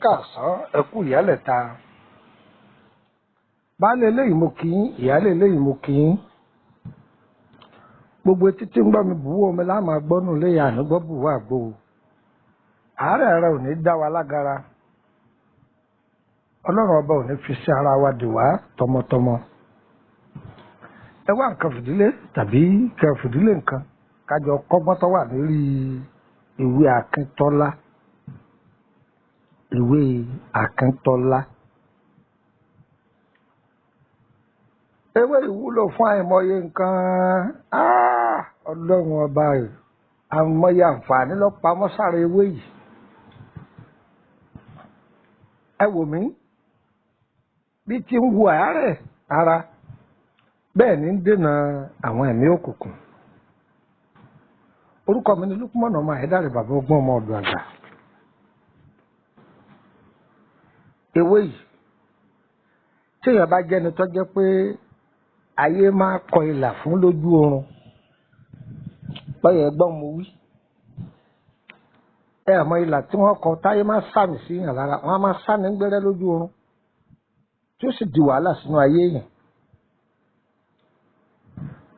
Káàsán, ẹ kú ìyálẹ̀ta. Baálé eléyìí mo kí yín, ìyáálé eléyìí mo kí yín. Gbogbo etí tí ń gbọ́ mi bùwọ́ omi láàmà gbọ́nù léyà ànágbọ́ bùwọ́ àgbo. Àárẹ̀ ara ò ní dá wa lágara. Ọlọ́run ọba ò ní fi sí ara wa dì wá tọmọtọmọ. Ẹ wá nǹkan fìdílé tàbí kẹ fìdílé nǹkan kájọ kọ́gbọ́n tó wà lórí ìwé Akíntọ́lá. Ìwé Akíntọ́lá. Ewé ìwúlò fún àìmọye nǹkan. Ọlọ́run ọba rẹ̀, àìmọye àǹfààní ló pamọ́ sára ewé yìí. Ẹ wò mí, bí ti ń wo àárẹ̀ ara, bẹ́ẹ̀ ni ń dènà àwọn ẹ̀mí òkùnkùn. Orúkọ mi ni Lúkúmọ̀nà ọmọ Àyẹ́dàrè, bàbá ọgbọ́n ọmọ ọ̀dọ̀ àgbà. Ewé yìí, tí èèyàn bá jẹ́ni tó jẹ́ pé ayé máa kọ ilà fún lójú oorun, báyọ̀ ẹgbọ́n mo wí. Ẹ mọ ilà tí wọ́n kọ táyé máa sàmì sí èèyàn lára, wọ́n á máa sàmì ń gbẹ́rẹ́ lójú oorun, tí ó sì di wàhálà sínú ayé èèyàn.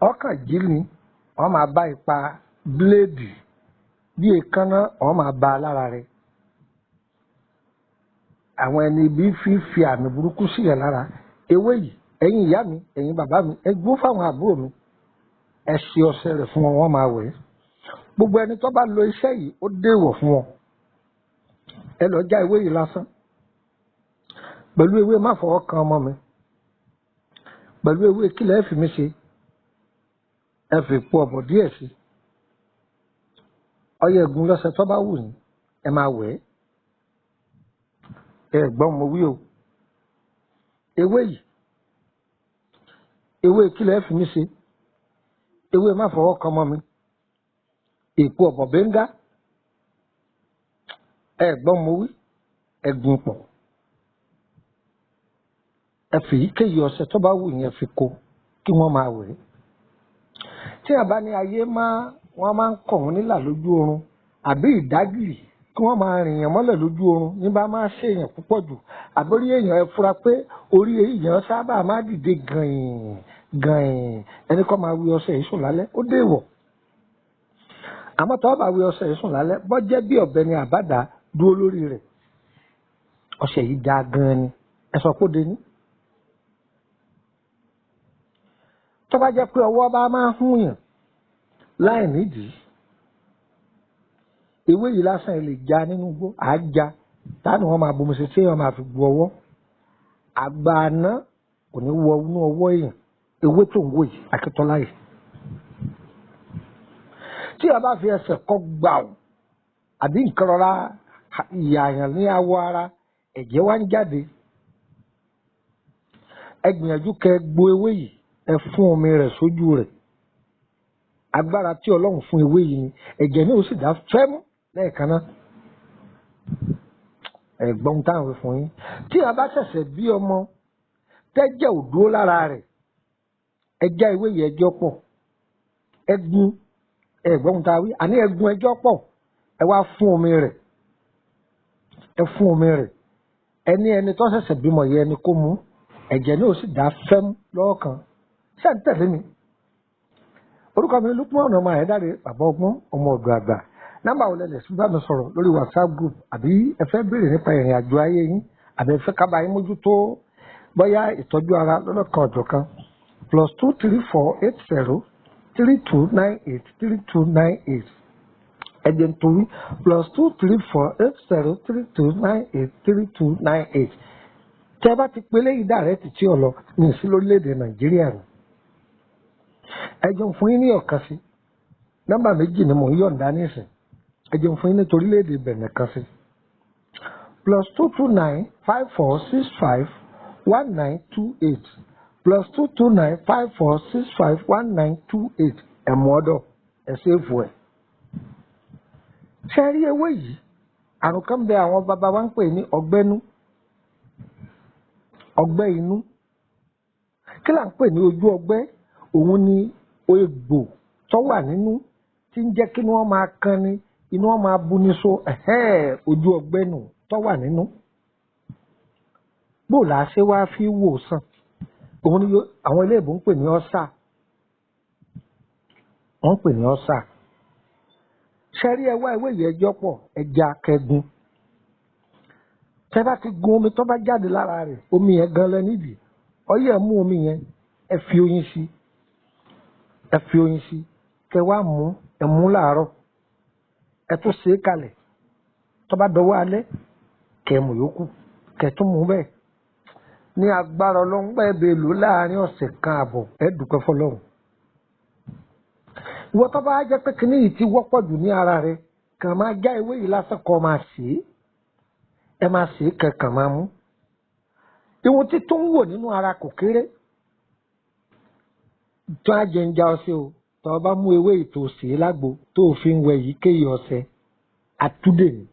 Ọkàn jí ni wọ́n máa bá ipa bíléèdì bí èékánná, wọ́n máa bá a lára rẹ̀. Àwọn ẹni ibi fífi àmì burúkú sí yẹn lára. Ewé yìí, ẹ̀yin ìyá mi, ẹ̀yin bàbá mi, ẹ gbó fáwọn àbúrò mi, ẹ ṣe ọṣẹ rẹ̀ fún wọn, wọ́n máa wẹ̀. Gbogbo ẹni tó bá lo iṣẹ́ yìí, ó déèwọ̀ fún wọn. Ẹ lọ já ewé yìí lásán. Pẹ̀lú ewé má fọwọ́ kan ọmọ mi. Pẹ̀lú ewé kílẹ̀ ẹ fi mí ṣe. Ẹ fi po ọ̀bọ̀ díẹ̀ sí. Ọyẹ ẹ̀gún lọ́sẹ̀ tó bá wù yín, ẹ máa wẹ̀. Ẹ gbọ́n mo wí o. Ewé yìí, ewé kílẹ̀ fi mí ṣe. Ewé má fọwọ́ kan ọmọ mi. Èpo ọ̀bọ̀ bẹ́ńgá. Ẹ gbọ́n mo wí. Ẹ̀gún pọ̀. Ẹ fi èyíkéyìí ọṣẹ tó bá wù yín ẹ fi ko kí wọ́n máa wẹ̀. Tí a bá ní ayé máa wọ́n máa ń kọ̀ wọ́n nílà lójú oorun àbí ìdágìrì kí wọ́n máa rìn yàn mọ́lẹ̀ lójú oorun ní bá máa ṣe èèyàn púpọ̀ jù, àbórí èèyàn ẹ fura pé orí èèyàn sábà máa dìde gànyìn gànyìn, ẹni kọ́ máa wí ọṣẹ yìí sùn lálẹ́, ó dé ìwọ̀. Àmọ́ tọ́ bá wí ọṣẹ yìí sùn lálẹ́, bọ́ jẹ́ bí ọ̀bẹ ni àbádá dúró lórí rẹ̀. Ọṣẹ yìí dáa gan-an ni, ẹ sọ pé ó de ní. Tó bá jẹ́ pé ọwọ́ bá máa hún yàn láì nídìí, ewé yìí lásán lè já nínú igbó, à á já táni wọ́n máa bomi sí tí wọ́n máa fi gbu ọwọ́. Àgbà àná kò ní wọ inú ọwọ́ èèyàn. Ewé tó ń wò yìí, Akíntọ́lá yìí. Tí a bá fi ẹsẹ̀ kọ́ gbà ó, àbí nǹkan rọra ìyàyàn ní awọ ara, ẹ̀jẹ̀ wá ń jáde. Ẹ gbìyànjú kẹ́ gbo ewé yìí, ẹ fún omi rẹ̀ sójú rẹ̀. Agbára tí Ọlọ́run fún ewé yìí ni ẹ̀jẹ̀ náà ó sì dá fẹ́mú lẹ́ẹ̀kan náà. Ẹ̀gbọ́n táwọn fún yín. Tí a bá ṣẹ̀ṣẹ̀ bí ọmọ tẹ́jẹ̀ ò dúró lára rẹ̀, ẹ já ewé yìí ẹjọ́ pọ̀. Ẹ̀gún, ẹ̀gbọ́n tá a wí, àní ẹ̀gún ẹjọ́ pọ̀. Ẹ wá fún omi rẹ̀. Ẹ fún omi rẹ̀. Ẹni ẹni tó ṣẹ̀ṣẹ̀ bímọ yẹn ẹni kó mú. Ẹ̀jẹ̀ náà ó sì dá fẹ́mú lọ́ọ̀kan. Ṣé ń tẹ̀lé mi? Orúkọ mi Lúkúmọ̀nà ọmọ Àyẹ́dàrè, bàbá ọgbọ́n ọmọ ọ̀dọ̀ àgbà. Nọ́mbà wo lẹ lè fi bá mi sọ̀rọ̀ lórí WhatsApp group, àbí ẹ fẹ́ béèrè nípa ìrìn àjò ayé yín, àbí ẹ fẹ́ kábàá yín mójútó bóyá ìtọ́jú ara lọ́lọ́kan ọ̀jọ̀kan. +234 80 32 98 32 98. Ẹ jẹ́ n torí +234 80 32 98 32 98. Tẹ́ ẹ bá ti pélé yìí dàrẹ́tì tí ò lọ ní ìsí lórílẹ̀‐èdè Nàìjíríà rẹ̀. Ẹ jẹun fún yín ní ọ̀kan sí. Nọ́mbà méjì ni mò ń yọ̀ǹda nísìn. Ẹ jẹun fún yín ní torílẹ̀-èdè Bẹ̀nẹ̀ kan sí. +229 54 65 1928. +229 54 65 1928. Ẹ̀mú ọ̀dọ̀ ẹ̀ ṣèfù ẹ̀. Ṣé rí ewé yìí? Àrùn kan bẹ àwọn bàbá wa ń pè ní ọgbẹ́nú. Ọgbẹ́ inú. Kí là ń pè ní ojú ọgbẹ́? Òun ni egbò tó wà nínú tí ń jẹ́ kí inú wọn máa kan ni, inú wọn máa buni so, ojú ọgbẹ́ nù tó wà nínú. Bó là á ṣe wá fi wò sàn? Òun ni àwọn iléèbó ń pè ní ọ́sà. Wọ́n ń pè ní ọ́sà. Ṣẹ́rí ẹwà ewé yìí ẹjọ́ pọ̀ ẹja kẹgun. Tẹ́ bá ti gun omi tó bá jáde lára rẹ̀, omi yẹn gan lẹ nídìí. Ọyẹ́ ẹ mú omi yẹn, ẹ fi oyin sí. Ẹ fi oyin sí. Kẹ wá mú, ẹ mú láàárọ̀. Ẹ tún ṣe é kalẹ̀. Tó bá dọwọ́ alẹ́, kẹ mú yòókù. Kẹ tún mú bẹ́ẹ̀. Ní agbára Ọlọ́run bẹ́ẹ̀ bẹ́ẹ̀ lò láàárín ọ̀sẹ̀ kan àbọ̀, ẹ dúpẹ́ fọlọ́run. Ìwọ tó bá jẹ́ pé kíní yìí ti wọ́pọ̀ jù ní ara rẹ, kàn máa já ewé yìí lásán kó máa sè é. Ẹ máa sè é kẹ̀kàn máa mú. Ìwọ̀n tí tó ń wò nínú ara kò kéré. Tó á jẹ ń já ọṣẹ o, tó o bá mú ewé yìí tó sè é lágbo tó o fi ń wẹ èyíkéyìí ọṣẹ, àtúndè ni.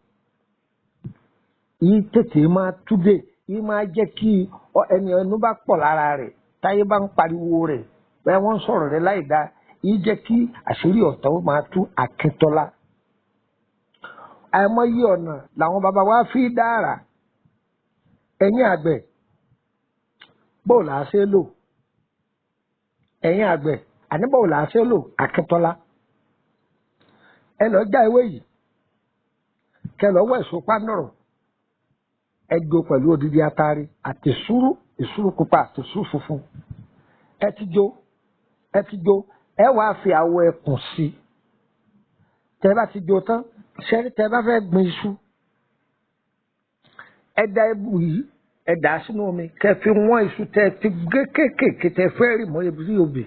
Yìí tètè máa túdè, yìí máa jẹ́ kí ẹni ẹnu bá pọ̀ lára rẹ̀, táyé bá ń pariwo rẹ̀, bẹ́ẹ̀ wọ́n ń sọ̀rọ̀ rẹ̀ láì dáa. Yìí jẹ́ kí àṣírí ọ̀tá ó máa tú Akíntọ́lá. Àìmọye ọ̀nà làwọn bàbá wa fi dára. Ẹ̀yin àgbẹ̀, bó là á ṣe lò? Ẹ̀yin àgbẹ̀, àní bó là á ṣe lò Akíntọ́lá? Ẹ lọ já ewé yìí, kẹ lọ wọ èso pánọ̀rọ̀, ẹ jó pẹ̀lú odidi atare àti sùúrù, ìsúrù pupa àti sùúrù funfun. Ẹ ti jó, ẹ ti jó. Ẹ wàá fi àwọ̀ ẹkùn sí i. Tẹ bá ti jó tán, ṣẹ́rí tẹ bá fẹ́ gbin iṣu, ẹ da ebù yìí, ẹ dà á sínú omi, kẹ fi wọ́n iṣu tẹ ti gé kéékèèké tẹ fẹ́ rì mọ́ ebí obì.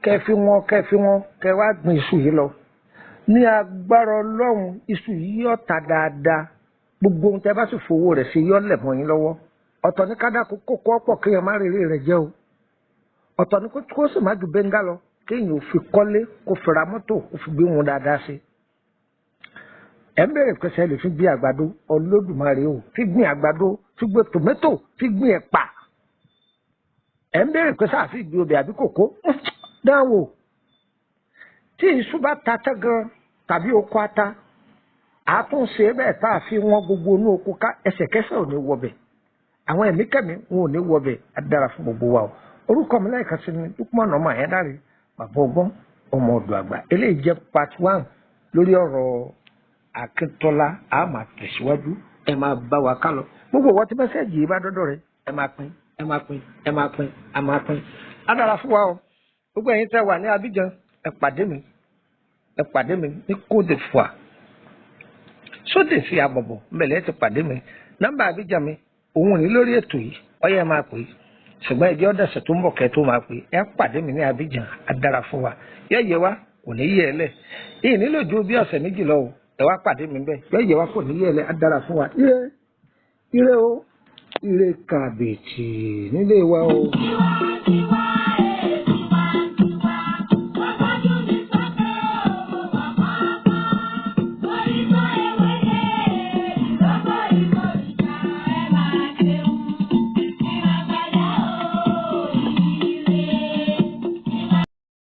Kẹ fi wọ́n, kẹ fi wọ́n, kẹ wá gbin iṣu yìí lọ. Ní agbára Ọlọ́run, iṣu yìí yóò ta dáadáa. Gbogbo ohun tẹ bá sì fowó rẹ̀ ṣe yọ́ lẹ̀ mọ́ yín lọ́wọ́. Ọ̀tọ̀ ní kádàkú kókó ọ̀pọ̀ kéèyàn má rèrè rẹ̀ jẹ́ o. Ọ̀tọ̀ ni kó sì má ju bẹ́ńgá lọ kéèyàn ò fi kọ́lé kó fi ra mọ́tò kó fi gbé wọn dáadáa sí. Ẹ ń bèrè pẹ́sẹ́ lè fi gbin àgbàdo Olódùmarè o, fi gbin àgbàdo, fi gbin tòmẹ́tò, fi gbin ẹ̀pà. Ẹ ń bèrè pẹ́sẹ́ àfi gbin obì àbí kòkó dáwò. Tí iṣu bá ta tán gan tàbí oko ata, àtúnṣe bẹ́ẹ̀ tá a fi wọ́n gbogbo inú oko ká ẹsẹ̀kẹsẹ̀ ò ní wọbẹ̀. Àwọn ẹ̀mí kẹ́mi wọn ò ní wọbẹ̀, á dára fún gbogbo wa o. Orúkọ mi láìka sí ni Lukman ọmọ Àyádáre, bàbá ọgbọ́n, ọmọ ọ̀dọ̀ àgbà. Eléyìí jẹ́ part 1 lórí ọ̀rọ̀ Akíntọ́lá. A máa tẹ̀síwájú, ẹ máa bá wa ká lọ. Gbogbo ìwọ tí mẹ́sẹ̀gì yìí bá dọ́dọ̀ rẹ, ẹ máa pín, ẹ máa pín, ẹ máa pín, ẹ máa pín. Á dára fún wa o. Gbogbo ẹ̀yin tẹ́ wà ní Abidjan, ẹ pàdé mi, ẹ pàdé mi ní Côte d'Ivoire. Sóde sí àbọ̀bọ̀, mbẹ̀lẹ́ ti pàdé mi. Nọ́mbà Abidjan mi, òun ní lórí ètò yìí, ọyẹ́ ẹ máa pè é. Ṣùgbọ́n ẹjẹ́ ọ̀dẹ̀sẹ̀ tó ń bọ̀ kẹ́ tó máa pè é. Ẹ pàdé mi ní Abidjan, á dára fún wa. Yẹ́yẹ́ wa kò ní yẹ ẹ lẹ̀. Ìyìn nílò ju bí ọ̀sẹ̀ méjì lọ o. Ẹ wá pàdé mi bẹ́ẹ̀. Yẹ́yẹ́ wa kò ní yẹ ẹ lẹ̀, á dára fún wa. Ire, ire o, ire kàbìtì nílé wa o.